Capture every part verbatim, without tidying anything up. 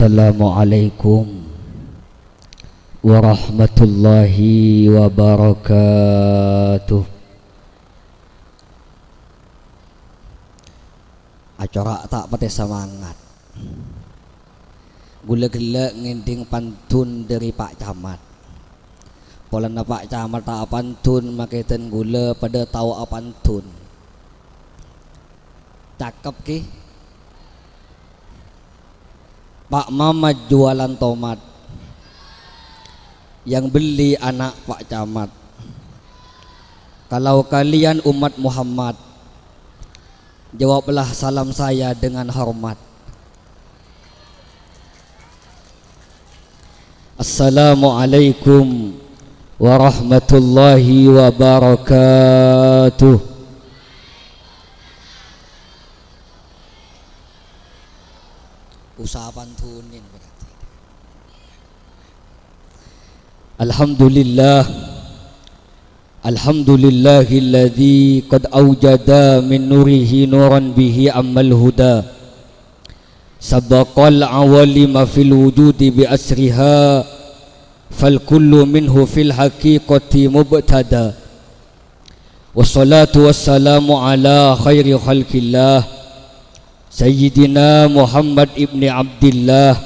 Assalamualaikum warahmatullahi wabarakatuh. Acora' ta' patè samangat. Ghulâ ghellâ' ngèdhing pantun dhâri Pa' Camat. Polana Pa' Camat ta' apantun, makèdhân ghulâ padâ tao apantun. Cakep, Ki. Pa' Mamat jualan tomat, yang beli anak Pa' Camat. Kalau kalian umat Muhammad, jawablah salam saya dengan hormat. Assalamualaikum warahmatullahi wabarakatuh. Usaha pantunin berarti. Alhamdulillah. Alhamdulillahilladzi qad aujada min nurihi nuran bihi ammal huda. Sabaqal awalima fil wujudi bi asriha. Fal kullu minhu fil haqiqati mubtada. Wassalatu wassalamu ala khairi khalqillah, Sayyidina Muhammad ibni Abdillah,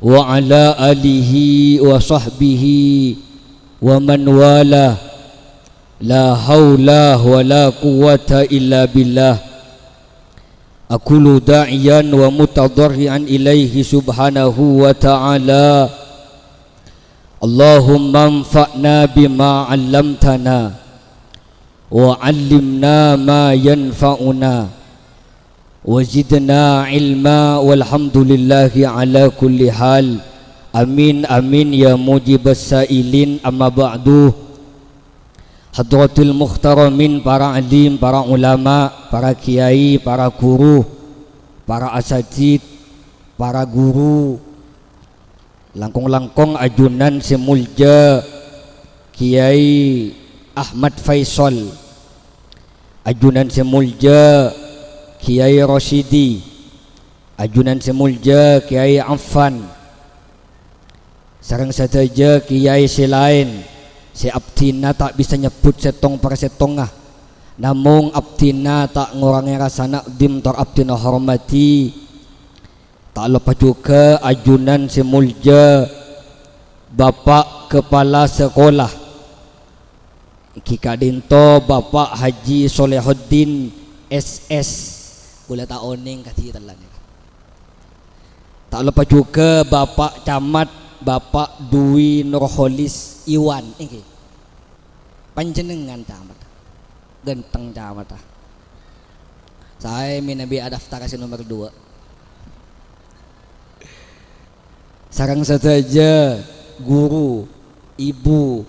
wa ala alihi wa sahbihi wa man wala. La haula wa la quwwata illa billah. Aqulu da'iyan wa mutadharri'an ilaihi subhanahu wa ta'ala. Allahumma anfa'na bima 'allamtana, wa 'allimna ma yanfa'una, wa zidna ilma, walhamdulillahi ala kulli hal. Amin, amin, ya mujibas sa'ilin, amma ba'du. Hadratil muhtaramin, para alim, para ulama, para kiai, para guru, para asatid, para guru, langkong-langkong ajunan sè molja Kiai Ahmad Faisal, ajunan sè molja Kiai Rosyidi, ajunan sè molja Kiai Affan, sareng sadhâjâ kiai sè laèn sè abdhina ta' bisa nyebbhut sèttong per sèttongnga. Namong abdhina ta' ngorangè rasa na'dhim tor abdhina hormadhi. Ta' loppa jhughâ ajunan sè molja Bapa' Kepala Sekolah, èngghi ka'dhinto Bapa' Haji Solehuddin, S S. Kaulâ ta' onèng kadhi tellan, ya. Ta' loppa jhughâ Bapa' Camat, Bapa' Dwi Nurholis Iwan, èngghi. Panjhennengngan Camat. Ghântheng Camat, ah. Saè mènabi adaftar sè nomer dua. Sareng sadhâjâ guru, ibu,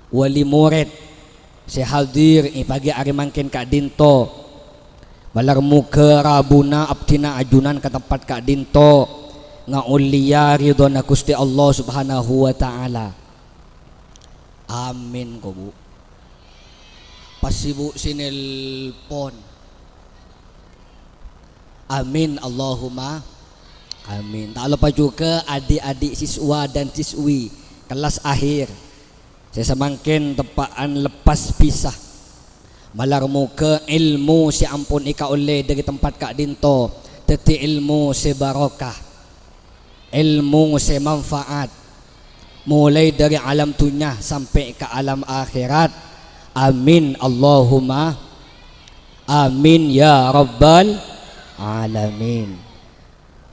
wali morèd sè hadir è pagi arè mangkèn ka'dhinto. Malar moghâ rabuna abdhina ajunan ka tempat ka'dhinto ngaollèya ridhona Ghustè Allah Subhanahu wa Ta'ala. Amin, ko, Bu. Pas Ibu sè nelpon. Amin, Allahumma amin. Ta' loppa jhughâ adik-adik siswa dan siswi kelas akhir sè samangkèn teppa'an lepas pisah. Malar moghâ èlmo sè ampon èkaollè dhâri tempat ka'dhinto dhâddhi èlmo sè barokah. Èlmo sè manfaat, molaè dhâri alam dhunnya sampè' ka alam akhèrat. Amin, Allahumma amin, ya rabbal alamin.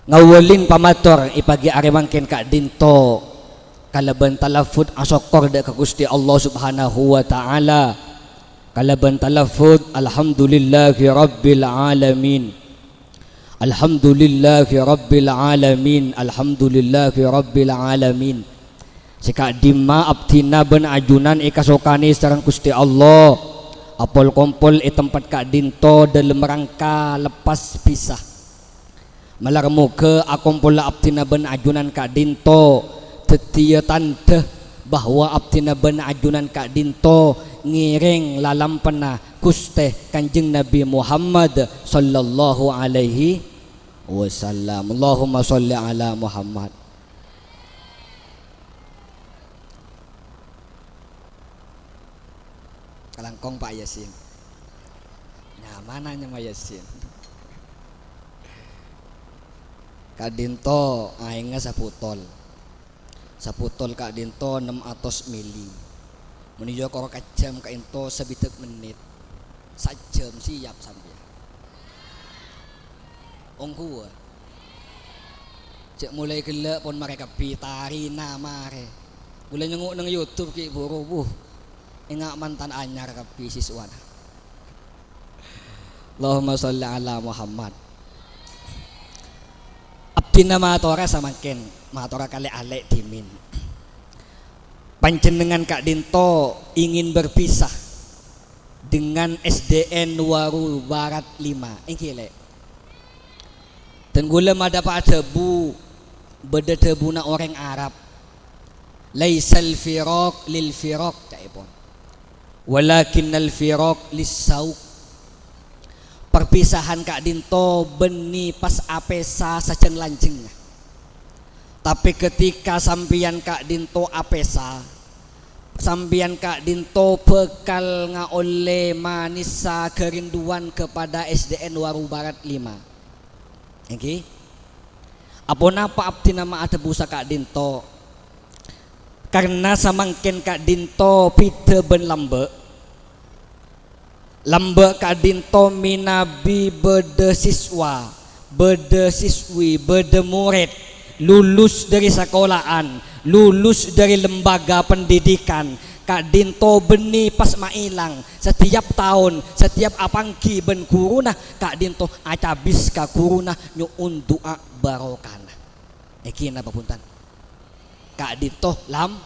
Ngawalin pamator è pagi arè mangkèn ka'dhinto kalabân talaffudz asokkor dhâ' ka Ghustè Allah Subhanahu wa Ta'ala, kalabân talaffudz, "Alhamdulillahi rabbil alamin." Alhamdulillahi rabbil alamin, alhamdulillahi rabbil alamin. Sè ka'dimma abdhina bân ajunan èkasokanè sareng Ghustè Allah, apol-kompol è tempat ka'dhinto dâlem rangka lepas pisah. Malar moghâ akompolla abdhina bân ajunan ka'dhinto dhâddhiyâ tandhâ bahwa abdhina bân ajunan ka'dhinto ngèrèng lalampenna Ghustè Kanjeng Nabi Muhammad sallallahu alaihi wasallam. Allahumma sholli ala Muhammad. Kalangkong Pak Yasin. Nyamana nyama Yasin. Ka'dinto aèngnga saputol. Saputol ka'dinto ennem atos mili. Mon iyâ koro kajhâm ka'dinto sabidhâk mennit. Sajhâm siap sampèyan. Ongghuwâ. Jhâ' molaè ghellâ' pon marè kabbhi, tarina marè. Ghulâ nyengngo' neng YouTube ghi' buru, wuh. Enga' mantan anyar kabbhi siswana. Allahumma sholli ala Muhammad. Abdhina matora samangkèn, matora ka lè'-alè' dhimèn. Panjhennengngan ka'dinto ingin berpisah dengan S D N Waru Barat lima, èngghi, Lè'? Dhân ghulâ madhâpa' dhâbu, bâdâ dhâbuna orèng Arab, "Laisal firaq lil firaq," ca'èpon, "walakinnal firaq lis sauq." Perpisahan ka'dinto bânnè pas apèsa sajân lanjhângnga. Tapè ketika sampèyan ka'dinto apèsa, sampèyan ka'dinto bhâkal ngaollè manessa kerinduan kepada S D N Waru Barat lima. Èngghi? Aponapa abdhina ma' adhâbu saka'dinto? Karna samangkèn ka'dinto bhidhâ bân lambâ'. Lambâ' ka'dinto mènabi bâdâ siswa, bâdâ siswi, bâdâ morèd lulus dâri sakola'an, lulus dâri lembaga pendidikan, ka'dinto bânnè pas maèlang. Setiap taon, setiap apangghi bân ghuruna, ka'dinto acabis ka ghuruna nyo'on du'a barokana. Èngghi napa bhunten? Ka'dinto lam-,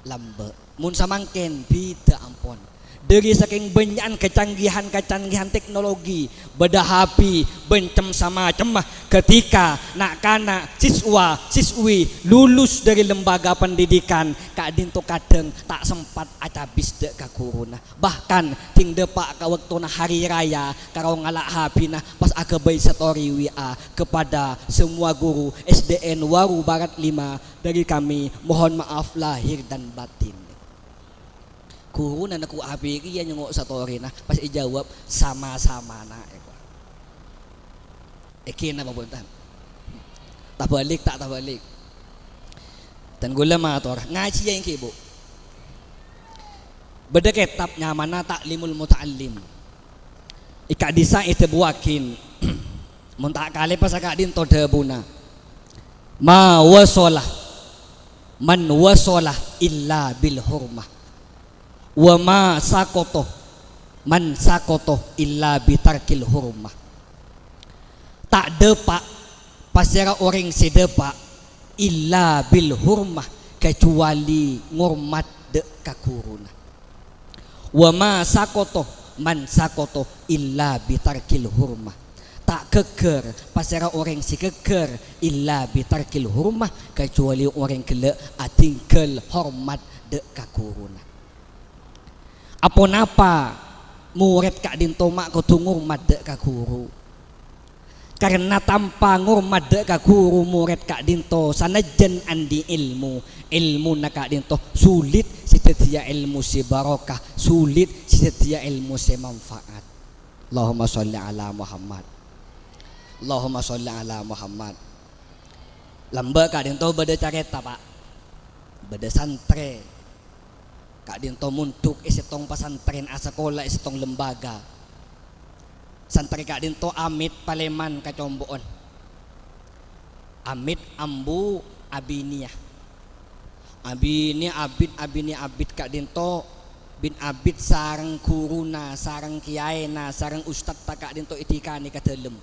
lambâ'. Mon samangkèn bhidhâ ampon. Dâri sakèng bânnya'an kacanggihan-kacanggihan teknologi, bâdâ H P, bân cem-samacemma, ketika na'-kana', siswa, siswi lulus dâri lembaga pendidikan, ka'dinto kadhâng ta' sempat acabis dâ' ka ghuruna. Bahkan, dhing dâpa' ka bâktona hari raya, karo ngala' H P-na, pas aghâbây story W A kepada semua guru S D N Waru Barat lima, dari kami mohon maaf lahir dan batin. Ghuruna neggu' H P kèya nyengngo' story-na, pas èjâwâb, "Sama-samana," èko. Èngghi napa bhunten? Tabâlik ta' tabâlik? Dhân ghulâ mator, ngajhiyâ èngghi, Bu. Bâdâ kètab nyamana Ta'limul Muta'allim. È ka'dissa' èdhâbuwâghi, mon ta' kalèpassa ka'dinto dhâbuna, "Ma wasala man wasala illa bil hurmah." "Wa ma saqata man saqata illa bi tarkil hurmah." Ta' dâpa' pasèra orèng sè dâpa' illa bil hurmah, kajhâbhâli ngormat dâ' ka ghuruna. "Wa ma saqata man saqata illa bi tarkil hurmah." Ta' ghâggâr pasèra orèng sè ghâggâr illa bi tarkil hurmah, kajhâbhâli orèng ghellâ' adhingghâl hormat dâ' ka ghuruna. Aponapa morèd ka'dinto ma' kodhu ngormat dâ' ka ghuru? Karna tanpa ngormat dâ' ka ghuru, morèd ka'dinto sanajjân andi' èlmo, èlmona ka'dinto sulit sè dhâddhiyâ èlmo sè barokah, sulit sè dhâddhiyâ èlmo sè manfaat. Allahumma sholli ala Muhammad. Allahumma sholli ala Muhammad. Lambâ' ka'dinto bâdâ carèta, Pak. Bâdâ santrè. Ka'dinto mondhuk è sèttong pasantrèn, asakola è sèttong lembaga. Santrè ka'dinto Amit palèman kacompo'an. Amit ambu abinèya. Abinèya abit, abinèya abit ka'dinto bin abit sareng ghuruna, sareng kèyaèna, sareng ustadta ka'dinto èdhikanè ka dâlem.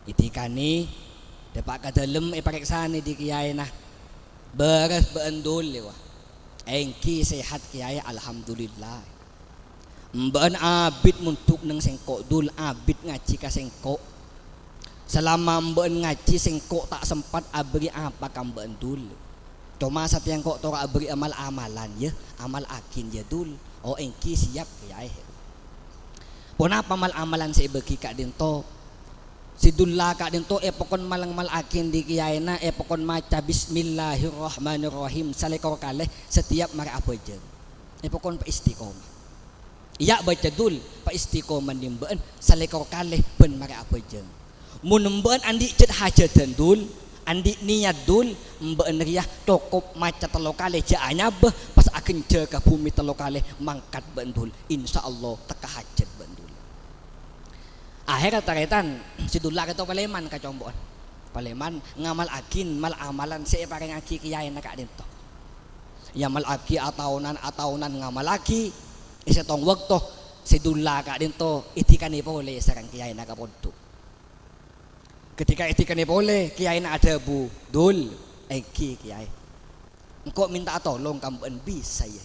Èdhikanè, dâpa' ka dâlem èparèksanè dhi kèyaèna. "Bârâs bâ'ân, Dul?" èwa. "Èngghi, sehat, Kèyaè, alhamdulillah." "Embâ'ân abit mondhuk neng sèngko', Dul, abit ngajhi ka sèngko'. Salama embâ'ân ngajhi, sèngko' ta' sempat abâghi apa ka embâ'ân, Dul. Coma satèya engko' toro' abâghi amal-amalan, yâ, amal aghin, yâ, Dul." "Oh, èngghi, siap, Kèyaè." Ponapa amal-amalan sè èbâghi ka'dinto? Si Dulla ka'dhinto' èpokon maleng-malla'aghi andi' kèyaèna, èpokon maca "Bismillahirrahmanirrahim" salèkor kalè setiap marè abhâjâng. Èpokon paistiqomah. Iyâ, baca, Dul, paistiqomah nèmbâ'ân salèkor kalè bân marè abhâjâng. Mon embâ'ân andi' jhât-hajhâdhân, Dul, andi' niyat, Dul, embâ'ân rèya cokop maca tello kalè jhâ' anyabâ, pas aghânjhâ ka bhumè tello kalè mangkat bâ'ân, Dul. Insyaallah tekka hajhât bâ'ân, Dul. Akhèrra tarètan, si Dulla ka'dhinto' palèman ka compo'na. Palèman ngamallaghi mal-amalan sè èparèngaghi kèyaèna ka'dhinto'. Èamallaghi ataonan-ataonan ngamallaghi, è sèttong bâkto si Dulla ka'dhinto' èdhikanè polè sareng kèyaèna ka pondhuk. Ketika èdhikanè polè, kèyaèna adhâbu, "Dul, èngghi kèyaè. Engko' mènta'a tolong ka embâ'ân bisa, yâ.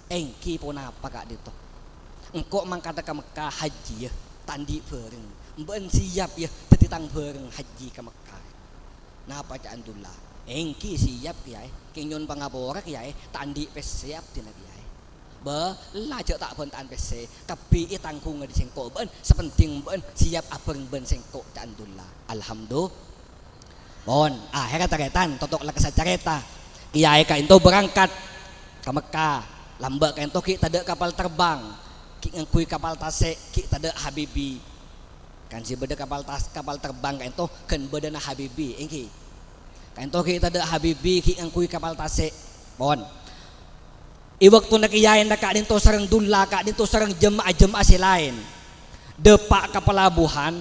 Èngghi ponapa ka'dhinto'? Engko' mangkadhâ ka Mekkah hajji, yâ, ta' andi' bhâreng. Embâ'ân siyap, yâ, dhâddhi tang bhâreng hajji ka Mekkah." "Napa ca'na Dulla?" "Èngghi siyap, kèyaè. Kèng nyo'on pangapora, kèyaè, ta' andi' pèssè abdhina, kèyaè." "Bâ, ella jhâ' ta' bânta'an pèssè, kabbhi ètangghungnga dâri sèngko' bâ'ân, sapentèng bâ'ân siyap abhâreng bân sèngko'," ca'na Dulla. Alhamdu-, pon, akhèrra tarètan, totto' la kassa' carèta. Kèyaè ka'dhinto' berangkat ka Mekkah, lambâ' ka'dhinto' ghi' tadâ' kapal terbang, ghi' ngangghuy kapal tasè', ghi' tadâ' Habibi. Kan sè bâdâ kapal tas-, kapal terbang ka'dhinto' ghân bâdâna Habibi, èngghi. Ka'dhinto' ghi' tadâ' Habibi, ghi' ngangghuy kapal tasè'. Pon. È bâktona kèyaèna ka'dhinto' sareng Dulla ka'dhinto' sareng jemaah-jemaah sè laèn dâpa' ka pelabuhan,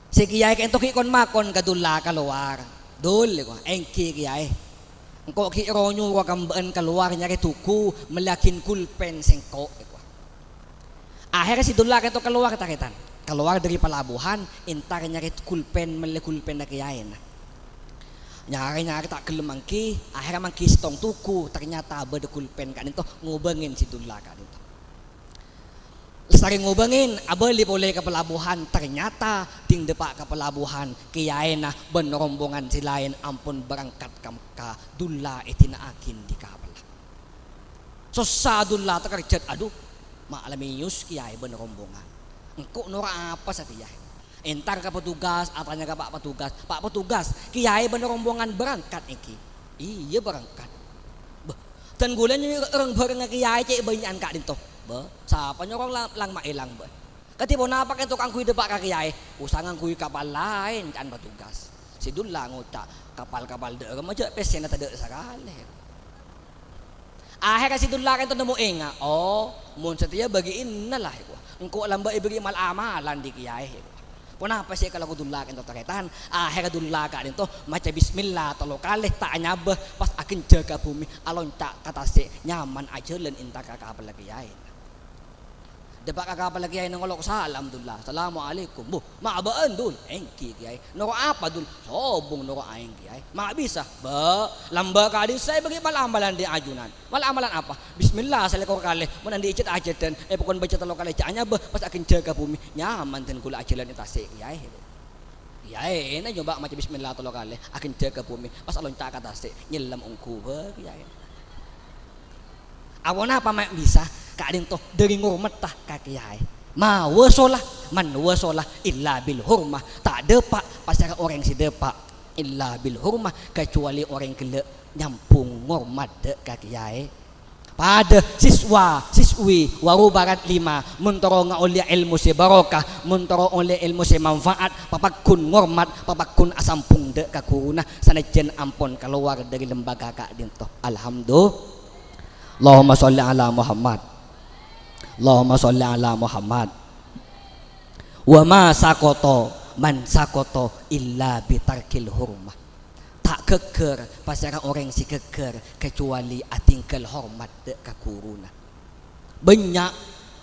sè kèyaè ka'dhinto' ghi' kon-makon ka Dulla kalowar. "Dul," èkowa, "èngghi kèyaè. Engko' ghi' ro-nyoro ka embâ'ân kalowar nyarè dugu mellèyaghin gulpen sèngko'," èkowa. Akhèrra si Dulla ka'dhinto' kalowar, tarètan. Kalowar dâri pelabuhan, entar nyarè gulpen, mellè gulpenna kèyaèna. Nyarè-nyarè ta' ghellem mangghi, akhèrra mangghi sèttong dugu, ternyata bâdâ gulpen ka'dhinto' ngobângè si Dulla ka'dhinto'. Sarè ngobângè, abâli polè ka pelabuhan, ternyata ding dâpa' ka pelabuhan, kèyaèna bân rombongan sè laèn ampon berangkat ka Mekkah, Dulla èdina'aghi andi' kapalla. Sossa Dulla takerjhât, "Adhu, ma' la mèyos kèyaè bân rombongan. Engko' noro' apa satèya?" Entar ka petugas, atanya ka pa' petugas, "Pa' petugas, kèyaè bân rombongan berangkat èngghi?" "Iyâ, berangkat." "Bâh, dân kaulâ nyarè reng-bhârengnga kèyaè cè' bânnya'an ka'dhinto'." "Bâh, sapa nyoro lang-, lang-ma'èlang bâ'ân?" "Kadhi ponapa ka'dhinto' kaangghuy dâpa' ka kèyaè?" "Usa ngangghuy kapal laèn," ca'na petugas. Si Dulla ngoca', "Kapal-kapal dâ' remma jhâ' pèssèna tadâ' sakalè." Akhèrra si Dulla ka'dhinto' nemmo enga', "Oh, mon satèya bâgiyânna la," èkowa. "Engko' lambâ' èbâghi mal-amalan dâri kèyaè," èkowa. Ponapa sè èkalako Dulla ka'dhinto' tarètan? Akhèrra Dulla ka'dhinto' maca bismillah tello kalè, ta' anyabâ, pas aghânjhâ ka bhumè, alonca' ka tasè', nyaman ajhâlân entar ka kapalla kèyaèna. Dâpa' ka kapalla kèyaèna ngolok salam, Dulla. "Assalamualaikum." "Bâh, ma' bâ'ân, Dul?" "Èngghi, Kèyaè." "Noro' apa, Dul?" "Sobung noro' aèng, Kèyaè." "Ma' bisa?" "Bâ', lambâ' ka'dhissa' èbâghi mal-amalan dâri ajunan." "Mal-amalan apa?" "Bismillah salèkor kalè, mon andi' jhât-ajhâdhân, èpokon bâca tello kalè jhâ' anyabâ, pas aghânjhâ ka bhumè, nyaman dân kaulâ ajhâlân è tasè', Kèyaè." Kèyaèna nyoba maca bismillah tello kalè, aghânjhâ ka bhumè, pas alonca' ka tasè', nyellem ongghu bhâi, Kèyaè. Aponapa ma' bisa ka'dhinto' dâri ngormadhâ ka kèyaè? Ma wasola, man wasola illa bil hurmah. Ta' dâpa' pasèra orèng sè dâpa' illa bil hurmah, kacuali orèng ghellâ' nyambhung ngormadhâ ka kèyaè. Padâ siswa, siswi, waru barat lima, mon terro ngaollè èlmo sè barokah, mon terro ollè èlmo sè manfaat, papagghun ngormat, papagghun asambhung dâ' ka ghuruna, sanajjhân ampon kalowar dâri lembaga ka'dhinto'. Alhamdulillah. Allahumma sholli ala Muhammad. Allahumma sholli ala Muhammad. Wa ma saqata man saqata illa bi tarkil hurmah. Ta' ghâggâr pasèra orèng sè ghâggâr kacuali atinggal hormat dâ' ka ghuruna. Bânnya'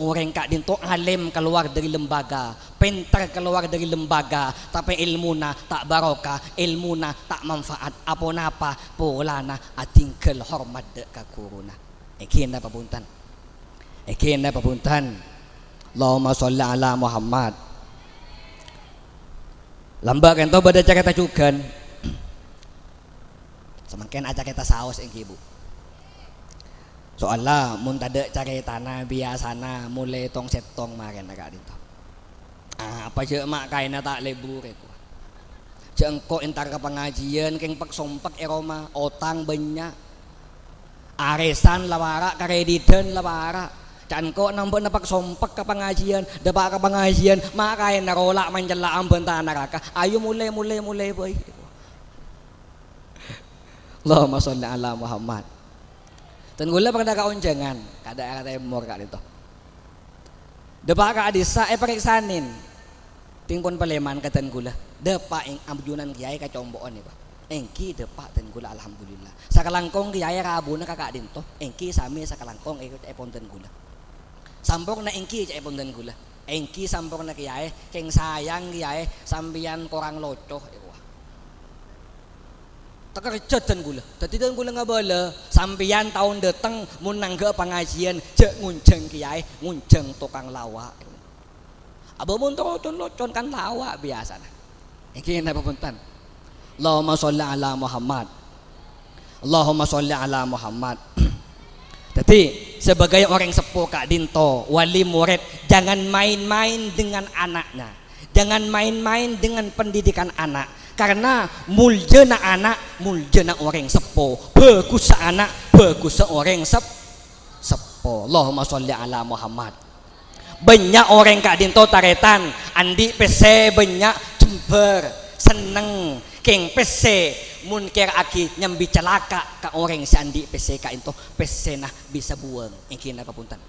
orèng ka'dhinto' alèm kalowar dâri lembaga, pènter kalowar dâri lembaga, tapè èlmona ta' barokah, èlmona ta' manfaat, aponapa polana atinggal hormat dâ' ka ghuruna. Èngghi napa bhunten? Èngghi napa bhunten? Allahumma sholli ala Muhammad. Lambâ' ka'dhinto' bâdâ carèta jhughân. Samangkèn acarèta saos èngghi, Bu. Soalla mon tadâ' carètana, biyasana molaè tong-sèttong marèna ka'dhinto'. Ah, apa jhâ' ma' kaènna ta' lebur, èko. Jhâ' engko' entar ka pangajiân, kèng pèk-sompèk è roma, otang bânnya'. Arèsan la para', karediddhân la para'. Ca' engko' nambhâ pèk-sompèk ka pangajiân, dâpa' ka pangajiân, ma' kaènna rola' mancella' ambân ta' naraka. Ayo molè, molè, molè bhâi. Allahumma sholli ala Muhammad. Dân kaulâ padâ ka onjhângan, ka daerah tèmor ka'dinto. Dâpa' ka'dissa' èparèksanè. Tèng pon palèman ka dân kaulâ. Dâpa' èng-, ajunan kèyaè ka compo'na, Pa'. Èngghi dâpa' dân kaulâ, alhamdulillah. Sakalangkong kèyaè rabuna ka ka'dinto. Èngghi samè sakalangkong è-, èpon dân kaulâ. Samporna èngghi ca'èpon dân kaulâ. Èngghi samporna kèyaè, kèng sayang kèyaè sampèyan korang loco, èwa. Takerjhât dân kaulâ. Dhâddhi dân kaulâ ngabâlâ, sampèyan taon dâteng mon nangghâ' pangajiân, jhâ' ngonjhâng kèyaè, ngonjhâng tokang lawa'. Abâ' mon toro' con-locon kan lawa' biyasana. Èngghi napa bhunten? Allahumma sholli ala Muhammad. Allahumma sholli ala Muhammad. Dhâddhi, sebagai orèng seppo ka'dinto, wali murid, jangan main-main dengan anaknya. Jangan main-main dengan pendidikan anak. Karena muljâna ana', muljâna orèng seppo. Bhâghussa ana', bhâghussa orèng sep-, seppo. Allahumma sholli ala Muhammad. Bânnya' orèng ka'dinto tarètan, andi' pèssè bânnya' jembhâr, senneng, kèng pèssè mon kèra'aghi nyambi calaka' ka orèng sè andi' pèssè ka'dinto, pèssèna bisa buwâng. Èngghi napa bhunten?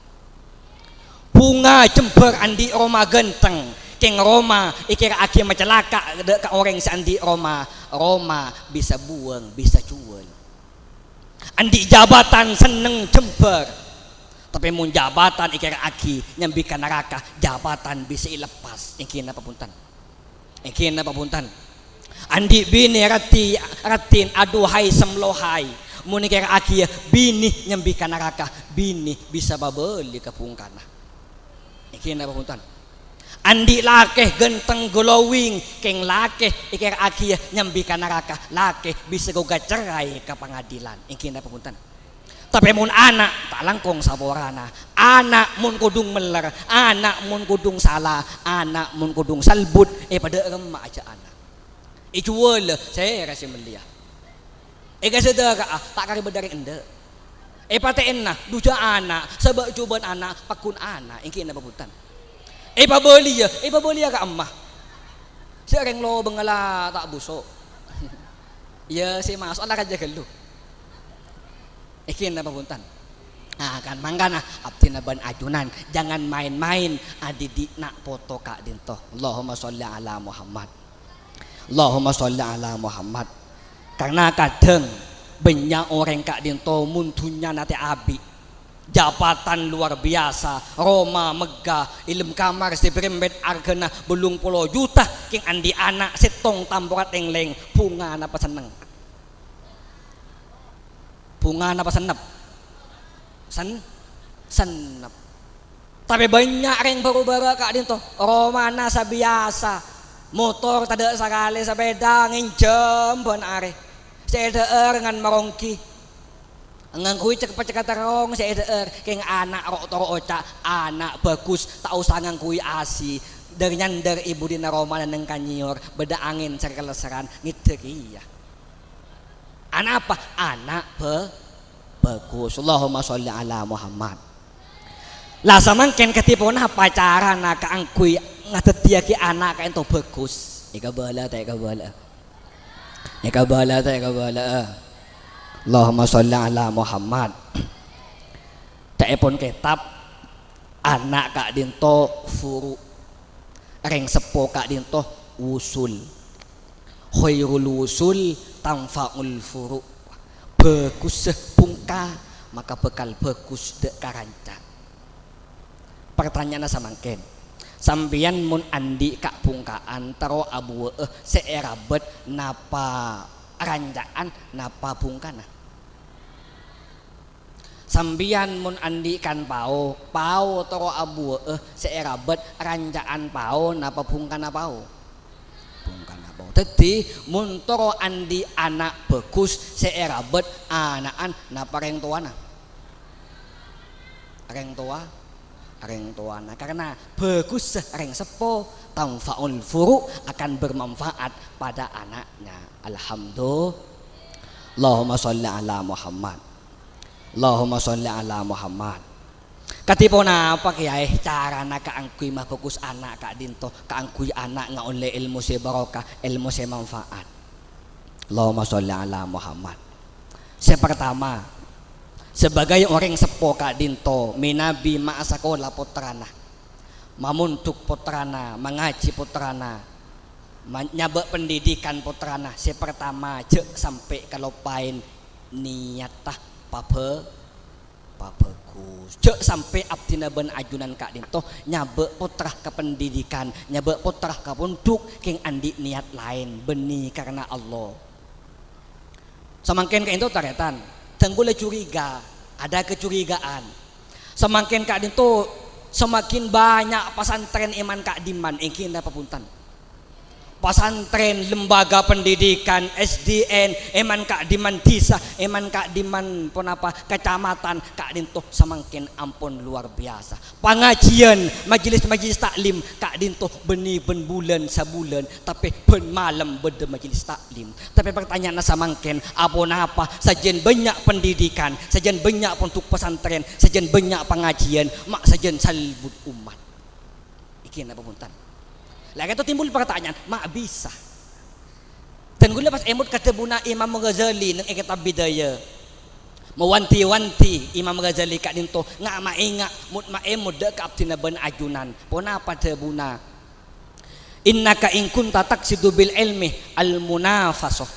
Bhunga jembhâr andi' roma ghântheng, kèng roma èkèra'aghi macalaka' dâ' ka orèng sè andi' roma, roma bisa buwâng, bisa juwâl. Andi' jabatan senneng jembhâr. Tapè mon jabatan èkèra'aghi nyambi ka naraka, jabatan bisa èlepas. Èngghi napa bhunten? Èngghi napa bhunten? Andi' binè raddhi-, raddhin, aduhai samlohai. Mon èkèra'aghi binè nyambi ka naraka, binè bisa pabâli ka bhungkana. Èngghi napa bhunten? Andi' lakè ghântheng glowing, kèng lakè èkèra'aghi nyambi ka naraka, lakè bisa ghugat cerai ka pangadilan. Èngghi napa bhunten? Tapè mon ana', ta' langkong saporana. Ana' mon kodhung mellèr, ana' mon kodhung sala, ana' mon kodhung salbut, èpadâ'remma ajâ ana'. Èjuwâlâ, sèra sè mellèya? Èkasadhâka'a, ta' karè bâdâ rèng endâ'. Èpatè'èna, dujâ ana', sabâ' jhubâ'ân ana', pagghun ana', èngghi napa bhunten? Èpabâliyâ, èpabâliyâ ka emma. Sè rèng lobângnga la ta' buso'. Iyâ, sè maso' la rajâ ghâllu. Èngghi napa bhunten? Ah, kan mangkana abdhina bân ajunan jangan main-main adidik na' poto ka'dinto. Allahumma sholli ala Muhammad. Allahumma sholli ala Muhammad. Karna kadhâng bânnya' orèng ka'dinto mon dhunnyana tè abi'. Jabatan luar biasa, roma megga, ilem kamar sè brèmpèt arghâna bâllung polo juta, kèng andi' ana' sèttong tampora tènglèng, bhungana pasenneng. Bhungana pasennep. Sen-, sennep. Tapè bânnya' rèng bhuru-bhârâ ka'dinto, romana sabiyasa, motor tadâ' sakalè, sapèda ngènjhâm bân arè. Sè èdhâ'âr ngan maronggi. Ngangghuy cek-pecekka terrong sè èdhâ'âr, kèng ana' ro'-toro' oca', ana' bhâghus, ta' osa ngangghuy A C. Dâr-nyandâr è budina romana neng kanyèyor, bâdâ angèn sèr-kèllèssèran, ngèdhâ kèya. Ana' apa? Ana' bhâ-, bhâghus. Allahumma sholli ala Muhammad. La samangkèn kadhi ponapa carana kaangghuy ngadhâddhiyâghi ana' ka'dinto bhâghus? Èkabâlâ ta' èkabâlâ? Èkabâlâ ta' èkabâlâ? Allahumma sholli ala Muhammad. Ca'èpon kètab, ana' ka'dinto furu'. Rèng seppo ka'dinto wusul. Khairul wusul tanfa'ul furu'. Bhâghussâ bhungka, maka bhâkal bhâghus dâ' karanca. Partanya'anna samangkèn, sampèyan mon andi' ka'-bhungka'an terro abuwâ'â sè èrabât napa ranca'an napa bhungkana? Sampèyan mon andi' kan pao, pao terro abuwâ'â sè èrabât ranca'an pao napa bhungkana pao? Bhungkana pao. Dhâddhi, mon terro andi' ana' bhâghus sè èrabât ana'an napa rèng towana? Rèng towa. rèng towana. Karena bhâghussa rèng seppo, tanfa'ul furu', akan bermanfaat pada anaknya. Alhamdulillah. Allahumma sholli ala Muhammad. Allahumma sholli ala Muhammad. Kadhi ponapa, Kèyaè, carana kaangghuy mabhâghus ana' ka'dinto, kaangghuy ana' ngaollè èlmo sè barokah, èlmo sè manfaat? Allahumma sholli ala Muhammad. Sè partama, sebagai orèng seppo ka'dinto, mènabi maasakola pottrana, mamondhuk pottrana, mangajhi pottrana, ma-, nyabâ' pendidikan pottrana, sè partama, jhâ' sampè' kaloppaèn niyatta pabhâ-, pabhâghus. Jhâ' sampè' abdhina bân ajunan ka'dinto nyabâ' pottra ka pendidikan, nyabâ' pottra ka pondhuk, kèng andi' niyat laèn, bânnè karna Allah. Samangkèn ka'dinto tarètan, dhâng kaulâ curiga, ada kecurigaan. Samangkèn ka'dinto semakin bânnya' pasantrèn è man-ka'dimman, èngghi napa bhunten? Pasantrèn, lembaga pendidikan, S D N, è man-ka'dimman dhisa, è man-ka'dimman ponapa, kacamatan, ka'dinto samangkèn ampon luar biasa. Pangajhiyân, majelis-majelis taklim, ka'dinto bânnè bân bulân sabulân, tapè bân malem bâdâ majelis taklim. Tapè pertanyaanna samangkèn, aponapa sajân bânnya' pendidikan, sajân bânnya' pondhuk pasantrèn, sajân bânnya' pangajhiyân, ma' sajân salbut ommat? Èngghi napa bhunten? La, ka'dinto timbul pertanyaan, ma' bisa? Dhâng kaulâ pas èmot ka dhâbuna Imam Ghazali neng è kètab Bidayah. Mawanti-wanti Imam Ghazali ka'dinto, nga' ma' enga', mot ma' èmot dâ' ka abdhina bân ajunan. Ponapa dhâbuna? "Innaka in kunta taqsidu bil ilmi al-munafasah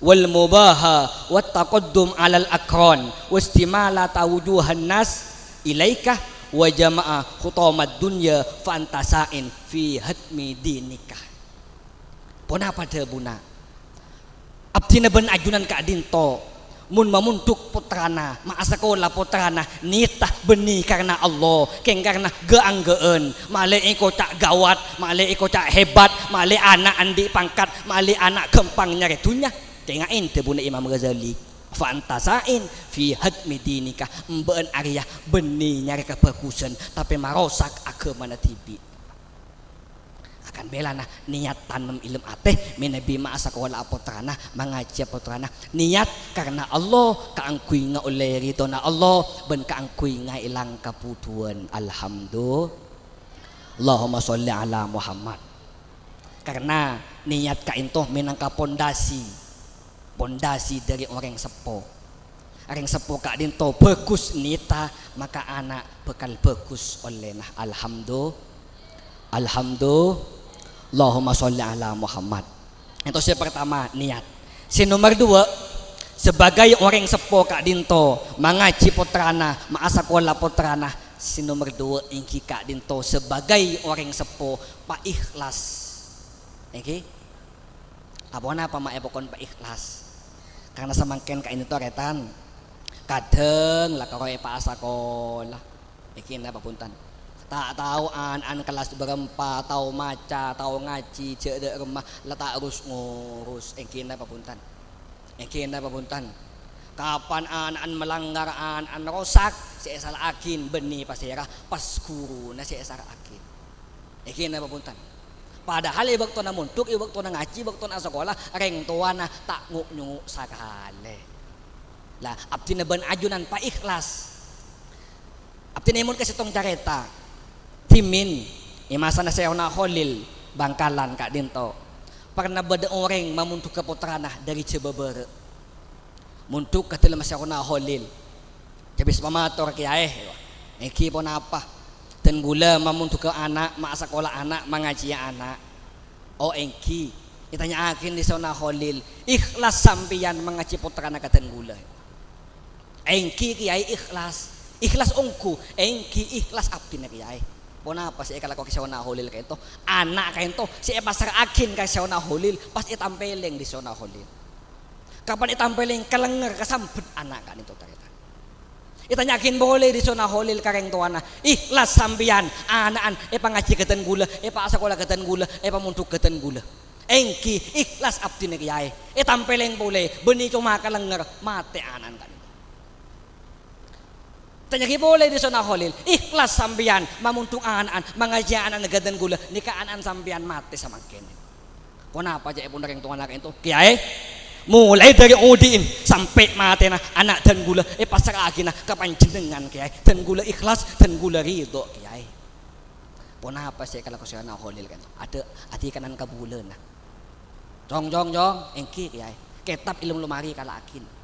wal mubaha wat taqaddum alal aqran wastimala tawujuhan nas ilaika wa jama'a khutamad dunya fa anta sa'in fi hadmi dinika." Ponapa dhâbuna? Abdhina bân ajunan ka'dinto, mon mamondhuk pottrana, maasakola pottrana, niyatta bânnè karna Allah, kèng karna ghâ'-angghâ'ân, malè èkoca' gawat, malè èkoca' hebat, malè ana' andi' pangkat, malè ana' ghâmpang nyarè dhunnya. Kènga'è dhâbuna Imam Ghazali, "Fa anta sa'in fi hadmi dinika," embâ'ân arèya bânnè nyarè kabhâghusân, tapè marosak aghâmana dhibi'. Akan bellâna niyat tanem è dâlem atè, mènabi maasakola pottrana, mangajhi pottrana. Niyat karna Allah, kaangghuy ngaollè ridhona Allah, bân kaangghuy ngaèlang kabudhuwân. Alhamdulillah. Allahumma sholli ala Muhammad. Karna niyat ka'dinto mènangka pondasi, pondasi dhâri orèng seppo. Orèng seppo ka'dinto bhâghus niyatta, maka ana' bhâkal bhâghus ollèna. Alhamdu-, Alhamdu-, Allahumma sholli ala Muhammad. Ènto sè partama, niyat. Sè nomer duwâ', sebagai orèng seppo ka'dinto, mangajhi pottrana, maasakola pottrana, sè nomer duwâ' èngghi ka'dinto sebagai orèng seppo, paikhlas. Èngghi? Aponapa ma' èpakon paikhlas? Karna samangkèn ka'dinto tarètan, kadhâng la karo èpaasakola. Èngghi napa bhunten? Ta' tao an-, an kellas bârâmpa, tao maca, tao ngajhi, jhâ' dâ' remma, la ta' rus-ngurus. Èngghi napa bhunten? Èngghi napa bhunten? Kapan an-, an melanggar, an-, an rosak, sè èsala'aghi bânnè pasèra? Pas ghuruna sè èsala'aghi. Èngghi napa bhunten? Padahal è bâktona mondhuk, è bâktona ngajhi, è bâktona asakola, rèng towana ta' ngo'-nyongo' sakalè. La, abdhina bân ajunan paikhlas. Abdhina èmot ka sèttong carèta. Dhimèn, è masana Syaikhona Kholil, Bangkalan ka'dinto. Pernah bâdâ orèng mamondhughâ pottrana dhâri Jhâbâ Bârâ'. Mondhuk ka dâlem Syaikhona Kholil. Dhâbis mamator, "Kèyaè, èngghi ponapa? Dân ghulâ mamondhughâ ana', maasakola ana', mangajhiyâ ana'." "Oh, èngghi." Ètanya'aghi Syaikhona Kholil, "Ikhlas sampèyan mangajhi pottrana ka dân ghulâ?" "Èngghi, Kèyaè, ikhlas." "Ikhlas ongghu?" "Èngghi, ikhlas abdhina, Kèyaè." Ponapa sè èkalakowaghi Syaikhona Kholil ka'dinto? Ana' ka'dinto sè èpasra'aghi ka Syaikhona Kholil, pas ètampèlèng bi' Syaikhona Kholil. Kapan ètampèlèng, kalengnger kasambhât ana' ka'dinto tarètan. Ètanya'aghi polè bi' Syaikhona Kholil ka rèng towana, "Ikhlas sampèyan ana'an èpangajhi ka dân ghulâ, èpaasakola ka dân ghulâ, èpamondhuk ka dân ghulâ?" "Èngghi, ikhlas abdhina, Kèyaè." Ètampèlèng polè, bânnè coma kalengnger, matè ana'an ka'dinto. Tanya'aghi polè dhi' Sona Kholil, ikhlas sampèyan mamondhuk ana'an, mangajhi ana'an ghâdhân ghulâ, nèka ana'an sampèyan matè samangkèn. Ponapa ca'èpon rèng towana ka'ènto, Kèyaè? Molaè dhâri odi'in sampè' matèna ana' dhân ghulâ èpassra'aghina ka panjhennengngan, Kèyaè. Dhân ghulâ ikhlas, dhân ghulâ ridho, Kèyaè. Ponapa sè èkalako Sona Kholil ka'ènto? Adâ' adikanan kabulâna. Cong, cong, cong, èngghi, Kèyaè. Kètab è lem lomari kala'aghin.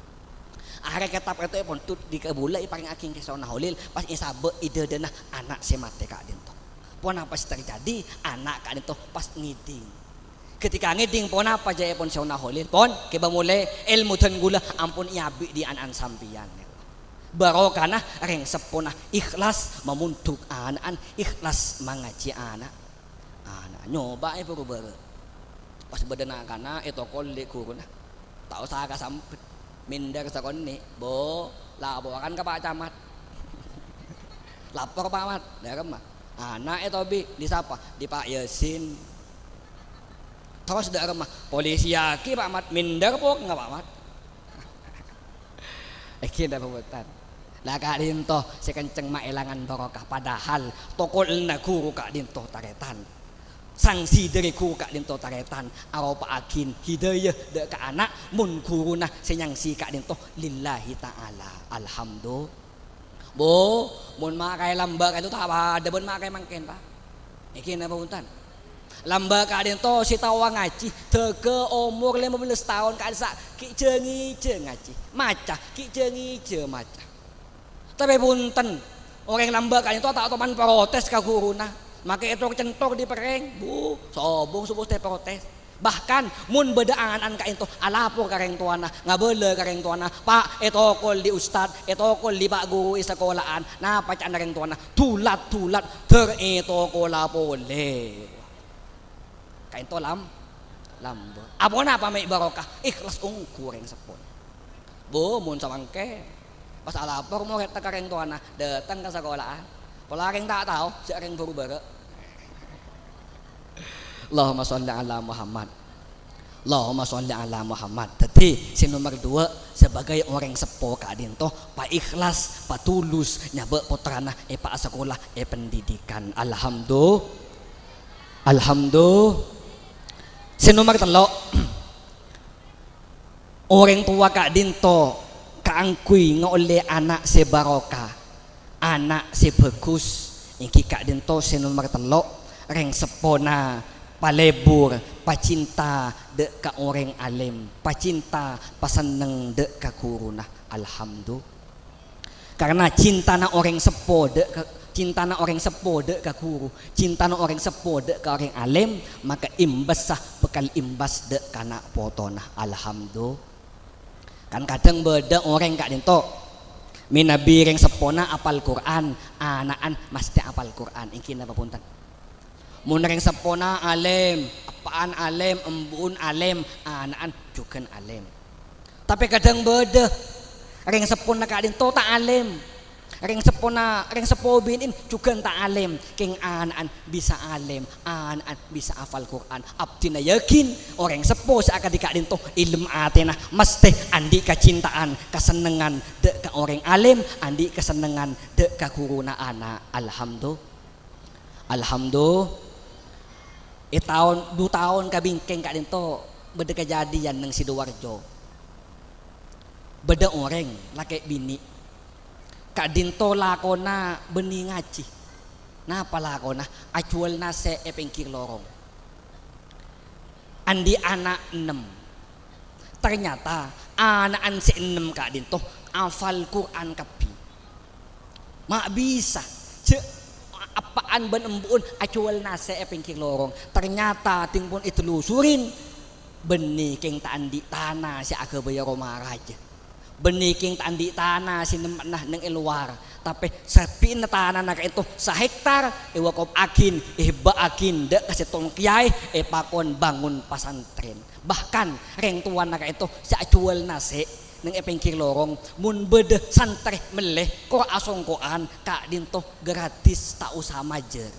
Arè kètab ka'ènto èpondhut dhi' kabulâ èparèngngaghi ka Sona Kholil, pas èsabâ' è dhâdhâna ana' sè matè ka'dinto. Ponapa sè terjadi? Ana' ka'dinto pas ngèdhing. Ketika ngèdhing ponapa jâ'èpon Sona Kholil, pon, kèbâ molè èlmo dhân ghulâ ampon èabi' dhi' ana'an sampèyan. Barokana rèng seppona ikhlas mamondhuk ana'an, ikhlas mangajhi ana'. Ana' nyobâ'è buru-buru. Pas bâdâ na'-kana' ètokol dhi' ghuruna. Ta' osa kasampet. Mènder sakonè', "Bo, laporan ka Pak Camat." "Lapor, Pak Mat." "Dâ'remma?" "Ana' ètobi'." "Dhi' sapa?" "Dhi' Pak Yasin." "Terros dâ'remma?" "Polisiyaghi, Pak Mat." "Mènder pokokna, Pak Mat." Èngghi napa bhunten? La ka'dinto sè kenceng maèlangan barokah, padahal tokolna ghuru ka'dinto tarètan. Sangsi dhâri ghuru ka'dinto tarètan, aropa'aghin hidayah dâ' ka ana', mon ghuruna sè nyangsi ka'dinto lillahi ta'ala. Alhamdu-, Bu, mon ma' kaè lambâ' ka'dinto ta' padâ bân ma' kaè mangkèn, Pak. Èngghi napa bhunten? Lambâ' ka'dinto sè taowa ngajhi, dâgâ omor lèma bellâs taon ka'dissa' ghi' jâ-ngijâ ngajhi. Maca, ghi' jâ-ngijâ maca. Tapè bhunten, orèng lambâ' ka'dinto ta' toman protes ka ghuruna, makè ècor-cèntor dhi' pèrèng, bu, sobung subuh tè protes. Bahkan, mon bâdâ ana'an ka'dinto alapor ka rèng towana, ngabâlâ ka rèng towana, "Pak, ètokol dhi' ustad, ètokol dhi' pak guru è sakola'an." Napa ca'na rèng towana? "Dulat-dulat, dâr ètokola polè." Ka'dinto lam-, lambâ'. Aponapa mè' barokah? Ikhlas ongghu rèng seppona. Bu, mon samangkèn, pas alapor morèdda ka rèng towana, dâteng ka sakola'an. Pola rèng ta' tao, jâ' rèng buru-buru. Allahumma sholli ala Muhammad. Allahumma sholli ala Muhammad. Dhâddhi, sè nomer duwâ', sebagai orèng seppo ka'dinto, paikhlas, patulus nyabâ' pottrana èpaasakola è pendidikan. Alhamdu-, Alhamdu-, sè nomer tello', orèng towa ka'dinto kaangghuy ngaollè ana' sè barokah, ana' sè bhâghus, èngghi ka'dinto sè nomer tello', rèng seppona palebur, pacinta dâ' ka orèng alèm, pacinta, pasenneng dâ' ka ghuruna. Alhamdu-, Karna cintana orèng seppo dâ' ka, cintana orèng seppo dâ' ka ghuru, cintana orèng seppo dâ' ka orèng alèm, maka imbassa bhâkal imbas dâ' ka na' potona. Alhamdu-, Kan kadhâng bâdâ orèng ka'dinto, mènabi rèng seppona apal Qur'an, ana'an mastè apal Qur'an. Èngghi napa bhunten? Mon rèng seppona alèm, eppa'an alèm, embu'en alèm, ana'an jhughân alèm. Tapè kadhâng bâdâ rèng seppona ka'dinto ta' alèm. Rèng seppona, rèng seppo binè'en jhughân ta' alèm, kèng ana'an bisa alèm, ana'an bisa afal Qur'an. Abdhina yakin orèng seppo sè akadhi ka'dinto èlem atèna mastè andi' kacintaan, kasennengngan dâ' ka orèng alèm, andi' kasennengngan dâ' ka ghuruna ana'. Alhamdu-, Alhamdu-, è taon, du taon ka bingkèng ka'dinto bâdâ kajhâdhiyân neng Sidoarjo. Bâdâ orèng lakè' binè' ka'dinto lakona bânnè ngajhi. Napa lakona? Ajhuwâl nasè' è pèngghir lorong. Andi' ana' ennem. Ternyata ana'an sè ennem ka'dinto afal Qur'an kabbhi. Ma' bisa, jâ' eppa'an bân embu'en ajhuwâl nasè' è pèngghir lorong. Ternyata dhing pon ètelusurin, bânnè kèng ta' andi' tana sè aghâbâyâ roma rajâ. Bânnè kèng ta' andi' tana sè nemma'na neng è lowar, tapè sabbhina tanana ka'dinto sahektar èwakopaghin, èhebbâ'âghin dâ' ka sèttong kèyaè èpakon bângon pasantrèn. Bahkan rèng towana ka'dinto sè ajhuwâl nasè' neng è pèngghir lorong, mon bâdâ santrè mellè kor asongko'an ka'dinto gratis, ta' osa majâr.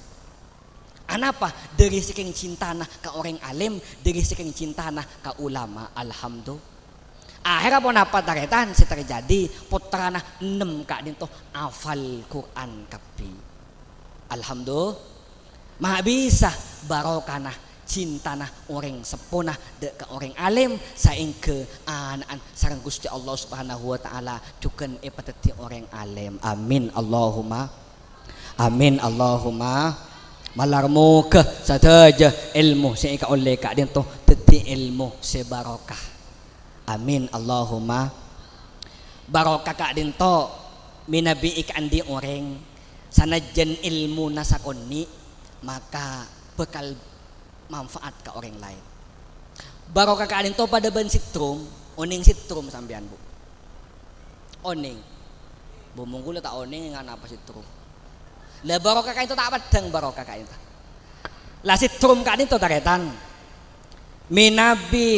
Anapa? Dâri sakèng cintana ka orèng alèm, dâri sakèng cintana ka ulama. Alhamdu-, Aherra ponapa, tarètan, sè terjadi? Pottrana ennem ka'dinto afal Qur'an kabbhi. Alhamdulillah. Ma' bisa barokana cintana orèng seppona dâ' ka orèng alèm, saèngghâ ana'an sareng Ghustè Allah Subhanahu wa Ta'ala jhughân èpadhâddhi orèng alèm. Amin, Allahumma amin, Allahumma. Malar moghâ sadhâjâ èlmo sè èkaollè ka'dinto dhâddhi èlmo sè barokah. Amin, Allahumma. Barokah ka'dinto mènabi èkaandi' orèng, sanajjân èlmona sakonè', maka bhâkal manfaat ka orèng laèn. Barokah ka'dinto padâ bân setrum, onèng setrum sampèyan, Bu? Onèng? Bu, mon kaulâ ta' onèng, nganapa setrum? La, barokah ka'dinto ta' peddhâng barokah ka'dinto. La, setrum ka'dinto, tarètan. Mènabi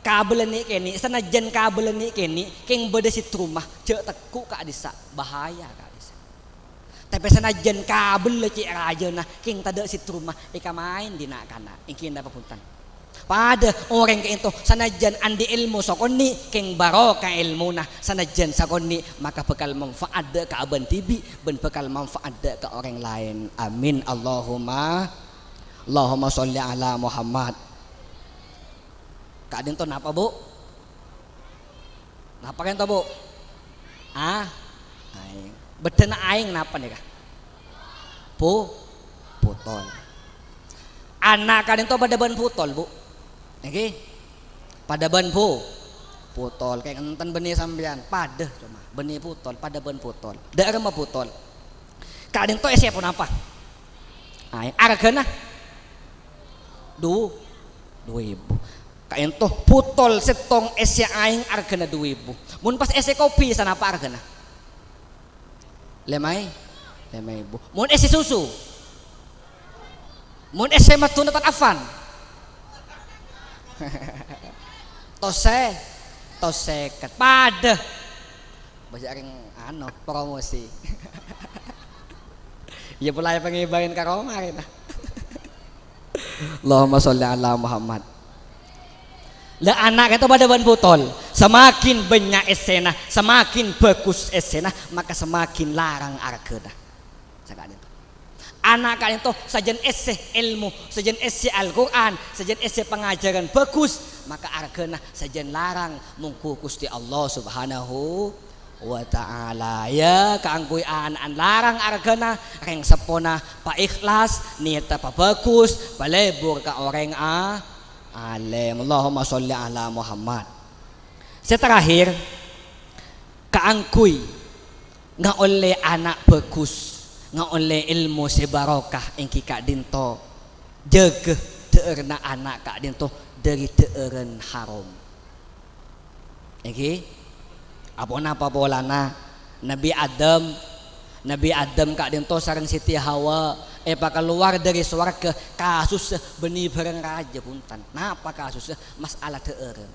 kabellâ nè'-kènè', sanajjân kabellâ nè'-kènè', kèng bâdâ setrumma, jhâ' tegghu' ka'dissa', bahaya ka'dissa'. Tapè sanajjân kabellâ cè' rajâna, kèng tadâ' setrumma, èkamaèn dhi' na'-kana', èngghi napa bhunten? Padâ orèng ka'dinto, sanajjân andi' èlmo sakonè', kèng barokah èlmona, sanajjân sakonè', maka bhâkal manfaat dâ' ka abâ' dhibi', bân bhâkal manfaat dâ' ka orèng laèn. Amin, Allahumma, Allahumma sholli ala Muhammad. Ka'dinto napa, Bu? Napa ka'dinto, Bu? Ah? Aèng. Bâddhâna aèng napa nèka? Bu-, butol. Ana' ka'dinto padâ bân butol, Bu. Èngghi? Padâ bân bu-, butol. Kèng enten bânnè sampèyan, padâ coma. Bânnè butol, padâ bân butol. Dâ' remma butol. Ka'dinto èssè ponapa? Aèng. Arghâna? Du-, du èbu. Ka'dinto butol sèttong èssè aèng arghâna du èbu. Mon pas èssè kopi, sanapa arghâna? Lèma è-, lèma èbu. Mon èssè susu? Mon èssè Madhunatan Afan? Tos sè-, tos sèket. Padâ. Bâjâ arèng, anu, promosi. Iyâ, pola èpangèbâi ka roma, rèna. Allahumma sholli ala Muhammad. La, ana' ka'dinto padâ bân butol. Samakin bânnya' èssèna, samakin bhâghus èssèna, maka samakin larang arghâna. Saka'dinto. Ana' ka'dinto sajân èssè èlmo, sajân èssè Al-Qur'an, sajân èssè pangajhârân bhâghus, maka arghâna sajân larang mongghu Ghustè Allah Subhanahu wa Ta'ala. Yâ, kaangghuy ana'an larang arghâna, rèng seppona paèkhlas, niyadda pabhâghus, palebur ka orèng a-, alèm. Allahumma sholli ala Muhammad. Sè terakhir, kaangghuy ngaollè ana' bhâghus, ngaollè èlmo sè barokah, èngghi ka'dinto jâgâ dhâ'ârânna ana' ka'dinto dâri dhâ'ârân haram. Èngghi? Aponapa polana? Nabbhi Adam, Nabbhi Adam ka'dinto sareng Siti Hawa èpakalowar dâri sowarghâ kasussa bânnè bhârâng rajâ, bhunten. Napa kasussa? Mas'ala dhâ'ârân.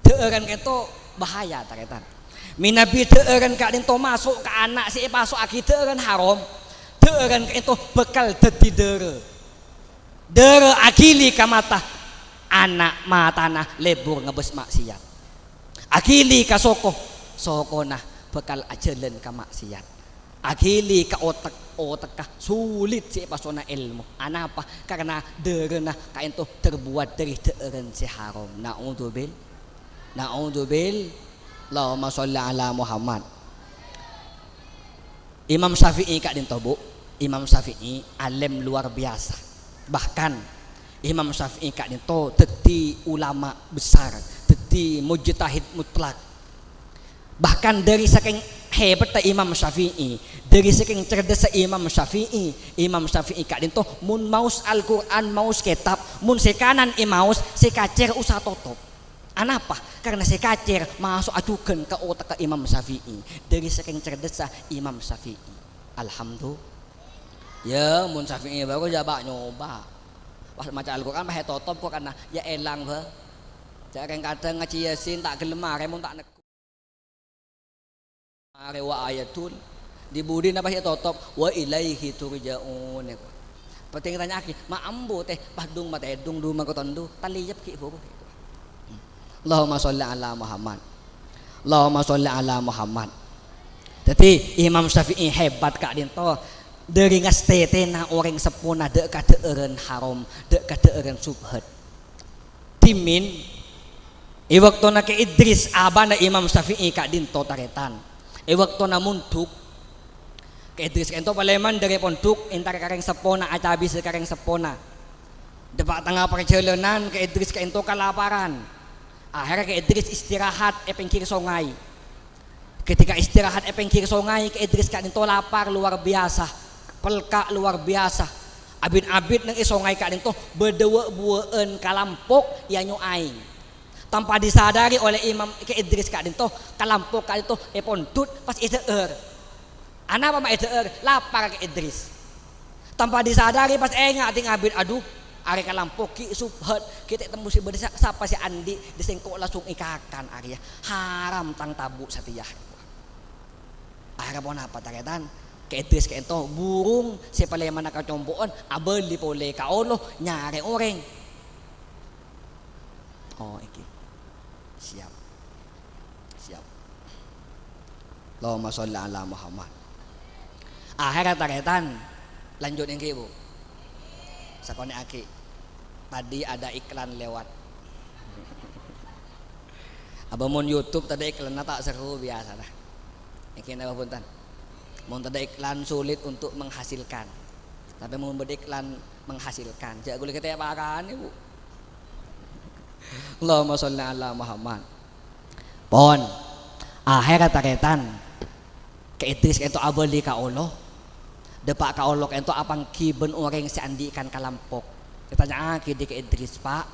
Dhâ'ârân ka'dinto bahaya, tarètan. Mènabi dhâ'ârân ka'dinto maso' ka ana' sè èpaso'aghi dhâ'ârân haram, dhâ'ârân ka'dinto bhâkal dhâddhi dârâ. Dârâ aghili ka mata, ana' matana lebur ngabbhâs ma'siyat. Aghili ka soko, sokona bhâkal ajhâlân ka ma'siyat. Aghili ka otek, otekka sulit sè èpasona èlmo. Anapa? Karna dârâna ka'dinto terbuat dâri dhâ'ârân sè haram. Na'udzubil-, na'udzubil-, Allahumma sholli ala Muhammad. Imam Syafi'i ka'dinto, Bu. Imam Syafi'i alèm luar biasa. Bahkan Imam Syafi'i ka'dinto dhâddhi ulama besar, dhâddhi mujtahid mutlak. Bahkan dâri sakèng hèbâtta Imam Syafi'i, dâri sakèng cerdhâssa Imam Syafi'i, Imam Syafi'i ka'dinto mon maos Al-Qur'an, maos kètab, mon sè kanan èmaos, sè kacèr osa totop. Anapa? Karna sè kacèr maso'a jhughân ka otekka Imam Syafi'i. Dâri sakèng cerdhâssa Imam Syafi'i. Alhamdu-, yâ, mon Syafi'i bhâghus, jhâ' bâ-nyoba. Pas maca Al-Qur'an, pas ètotop Qur'anna, yâ èlang, bâ. Jhâ' rèng kadhâng ngajhi Yasin, ta' ghellem marè, mon ta' neg-, Arè wa ayatul. Di-budi napa sè totop? "Wa ilaihi turja'un," èko. Patèng ètanya'aghi, "Ma' ambu tè, pas dung matèdung, dung mangkotondu, talèyep ghi' buru," èko. Hmm. Allahumma sholli ala Muhammad. Allahumma sholli ala Muhammad. Dhâddhi, Imam Syafi'i hebat ka'dhinto dhâri ngastètèna orèng seppona dâ' kadhâ'ârân haram, dâ' kadhâ'ârân subhat. Dhimèn, è bâktona Kè Idris, abana Imam Syafi'i ka'dhinto tarètan, è bâktona mondhuk, Kè Idris ka'dhinto palèman dhâri pondhuk, entar ka rèng seppona, acabisa ka rèng seppona. Dâpa' tengnga parjhâlânan, Kè Idris ka'dhinto kalaparan. Akhèrra Kè Idris istirahat è pèngghir songay. Ketika istirahat è pèngghir songay, Kè Idris ka'dhinto lapar luar biasa, pelka' luar biasa. Abit-abit neng è songay ka'dhinto bâdâ wâ'-buwâ'ân kalampok èanyo' aèng. Tanpa disadari oleh Imam Kè Idris ka'dhinto, kalampok ka'dhinto èpondhut pas èdhâ'âr. Anapa ma' èdhâ'âr? Lapar Kè Idris. Tanpa disadari pas ènga' tèng abit, "Adhu, arè kalampok ghi' subhat, ghi' ta' tembus bâdâ sa-, sapa sè andi' dâ' sèngko' langsung èkakan arèya. Haram tang tabu' satèya." Akhèrra ponapa, tarètan? Kè Idris ka'dhinto burung sè palèmana kacompo'an abâli polè ka Allah nyarè orèng. Oh, èngghi. Siap. Siap. Allahumma sholli ala Muhammad. Akhèrra tarètan, lanjut èngghi, Bu. Sakonè'aghi. Tadi ada iklan lewat. Apa mon YouTube tadâ' iklanna ta' seru biyasana. Èngghi napa bhunten? Mon tadâ' iklan sulit untuk menghasilkan. Tapè mon bâdâ iklan menghasilkan, jhâ' ghulâ kètè pakanè, Bu. Allahumma sholli ala Muhammad. Pon. Akhèrra tarètan, Kè Idris ka'dhinto abâli ka Allah. Dâpa' ka Allah ka'dhinto apangghi bân orèng sè andi' èkan kalampok. Ètanya'aghi dâ' Kè Idris, "Pa',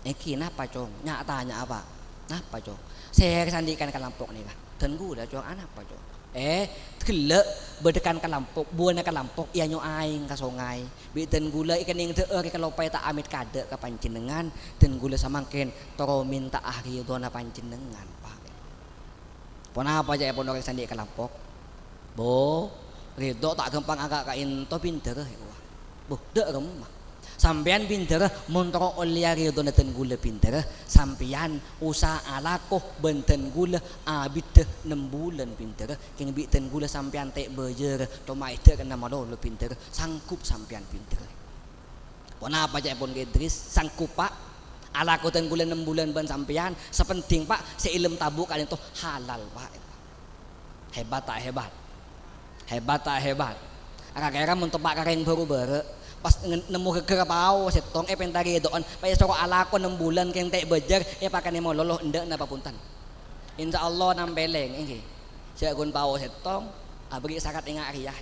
èngghi napa, Cong? Nya'-tanya'a, Pa'. Napa, Cong? Sè, sè andi' èkan kalampok nèka?" "Dân ghulâ, Cong." "Anapa, Cong?" "Eh, ghellâ' bâdâ èkan kalampok, buwâna kalampok èanyo' aèng ka songay. Bi' dân ghulâ èkennèng dâ'âr èkaloppaè ta' amèt kaadâ' ka panjhennengngan, dân ghulâ samangkèn toro' mènta'a ridhona panjhennengngan, Pa'." Ponapa ca'èpon orèng sè andi' kalampok? "Bu, ridho ta' ghâmpang aka' ka'dhinto bindhârâ, èkowa." "Bu, dâ' remma? Sampèyan bindhârâ, mon toro' ollèya ridhona dân ghulâ bindhârâ, sampèyan osa alako bân dân ghulâ abiddhâ nem bulân bindhârâ, kèng bi' dân ghulâ sampèyan ta' bâjârâ, coma èdâ'ârâna malolo bindhârâ, sanggup sampèyan bindhârâ." "Ponapa ca'èpon Kè Idris?" "Sanggup, Pa'. Alako dân ghulâ nem bulân bân sampèyan, sè penting, Pa', sè è dâlem tabu' ka'dhinto halal, Pa'." Hebat ta' hebat? Hebat ta' hebat? Ra-kèra mon teppa' ka rèng bhuru bârâ', pas nge-, nemmo ghâgghâr pao sèttong èpènta ridho'an, pas èsoro alako nem bulân kèng ta' bâjâr, èpakanè malolo, endâ' napa bhunten? Insyaallah nampèlèng, èngghi. Jhâ' ghun pao sèttong, abâghi sarat enga' rèya.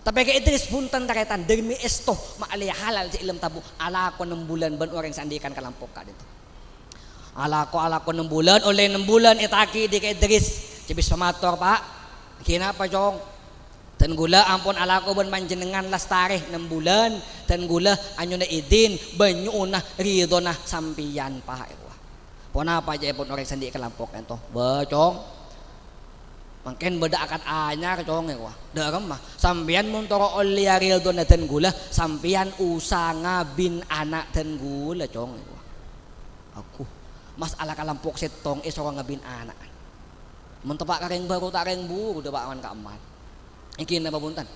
Tapè Kè Idris bhunten tarètan, dâri mèèsto ma' ollè halal sè è dâlem tabu', alako nem bulân bân orèng sè andi' èkan kalampok ka'dhinto. Alako-alako nem bulân, ollè nem bulân ètaghi dâ' Kè Idris. Cebis pamator, Pa'. "Ghi napa, Cong?" "Dân ghulâ ampon alako bân panjhennengngan lastarè nem bulân, dân ghulâ anyona idin bân nyo'ona ridhona sampèyan, Pa'." "Ponapa ca'èpon orèng sè andi' kalampok ka'dhinto?" "Bâ, Cong. Mangkèn bâdâ akad anyar, Cong," èkowa. "Dâ' remma? Sampèyan mon toro' ollèya ridhona dân ghulâ, sampèyan osa ngabin ana' dân ghulâ, Cong," èkowa. Aghâ, mas'ala kalampok sèttong èsoro ngabin ana'an. Mon teppa' ka rèng bhuru ta' rèng bhuru, dâpa' man-ka'emman. Èngghi napa bhunten?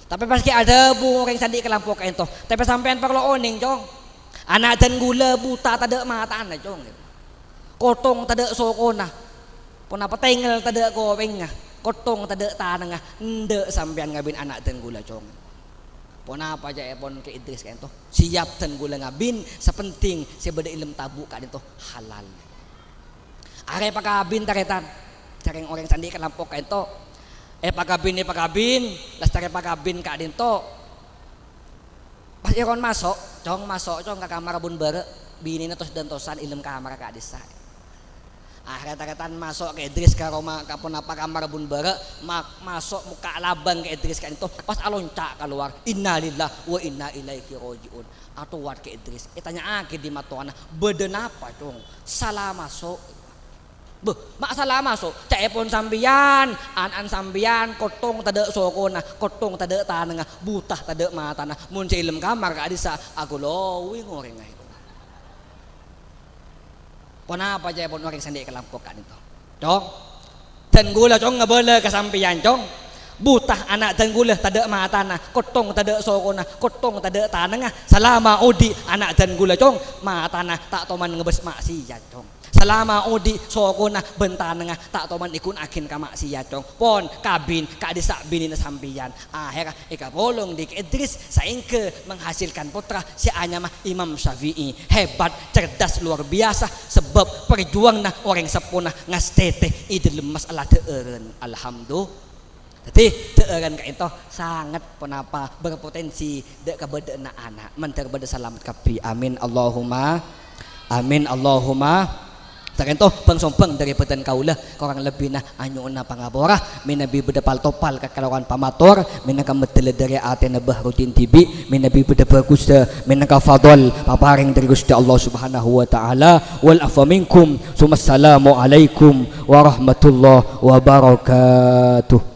Tapè pas ghi' adhâbu orèng sè andi' kalampok ka'dhinto, "Tapè sampèyan parlo onèng, Cong. Ana' dân ghulâ buta tadâ' matana, Cong. Kotthong tadâ' sokona. Ponapa tèngèl tadâ' kopèngnga. Kotthong tadâ' tanangnga. Endâ' sampèyan ngabin ana' dân ghulâ, Cong." "Ponapa ca'èpon Kè Idris ka'dhinto?" "Siap, dân ghulâ ngabin, sè penting sè bâdâ è dâlem tabu' ka'dhinto halal." Arè pakabin, tarètan. Sareng orèng sè andi' kalampok ka'dhinto. Èpakabin, èpakabin, lastarè pakabin ka'dhinto. Pas èron maso', Cong, maso', Cong, ka kamar bun bârâ', binèna tos-dântosan è dâlem kamar ka'dhissa'. Akhèrra tarètan maso' Kè Idris ka roma, ka ponapa kamar bun bârâ', ma-, maso' mokka' labâng Kè Idris ka'dhinto, pas alonca' kalowar, "Innalillahi wa inna ilaihi raji'un." Atowat Kè Idris, ètanya'aghi dâ' mattowana, "Bâdâ napa, Cong? Sala maso'?" "Bâh, ma' sala maso'? Ca'èpon sampèyan, ana'an sampèyan, kotthong tadâ' sokona, kotthong tadâ' tanangnga, buta tadâ' matana, mon sè è dâlem kamar ka'dhissa', aghâlowing orèngnga." Ponapa ca'èpon orèng sè andi' kalambhuk ka'dinto? Cong, dân kaulâ, Cong, ngabâlâ ka sampèyan, Cong. Buta ana' dân kaulâ, tadâ' matana, kotthong tadâ' sokona, kotthong tadâ' tanangnga. Salama odi' ana' dân kaulâ, Cong, matana ta' toman ngabâs ma'siyat, Cong. Salama odi' sokona bân tanangnga ta' toman èghuna'aghin ka ma'siyat, Cong. Pon, kabin, ka'dissa' binèna sampèyan. Ahèrra èkapolong dhi' Idris saèngghâ menghasilkan pottra sè anyama Imam Syafi'i. Hebat, cerdas, luar biasa, sebab parjuwânganna orèng seppona ngastètè è dhâlem masalah dhâ'ârân. Alhamdulillah. Dhâddhi, dhâ'ârân ka'dinto sanget ponapa berpotensi dâ' kabâdâ'ânna ana'. Mandhâr bâdâ salamet kabbhi. Amin, Allahumma amin, Allahumma. Saka'dinto bhâng-sombhâng dâri bhâdhân kaulâ, korang lebbina anyo'ona pangapora. Mènabi bâdâ pal-topal kakalowar pamator, mènangka meddhâllâ dâri atèna Bahrudin dhibi', mènabi bâdâ bhâghussa, mènangka fadhol paparèng dâri Ghustè Allah Subhanahu wa Ta'ala. Wal afwa minkum, tsummassalamu alaikum warahmatullahi wabarakatuh.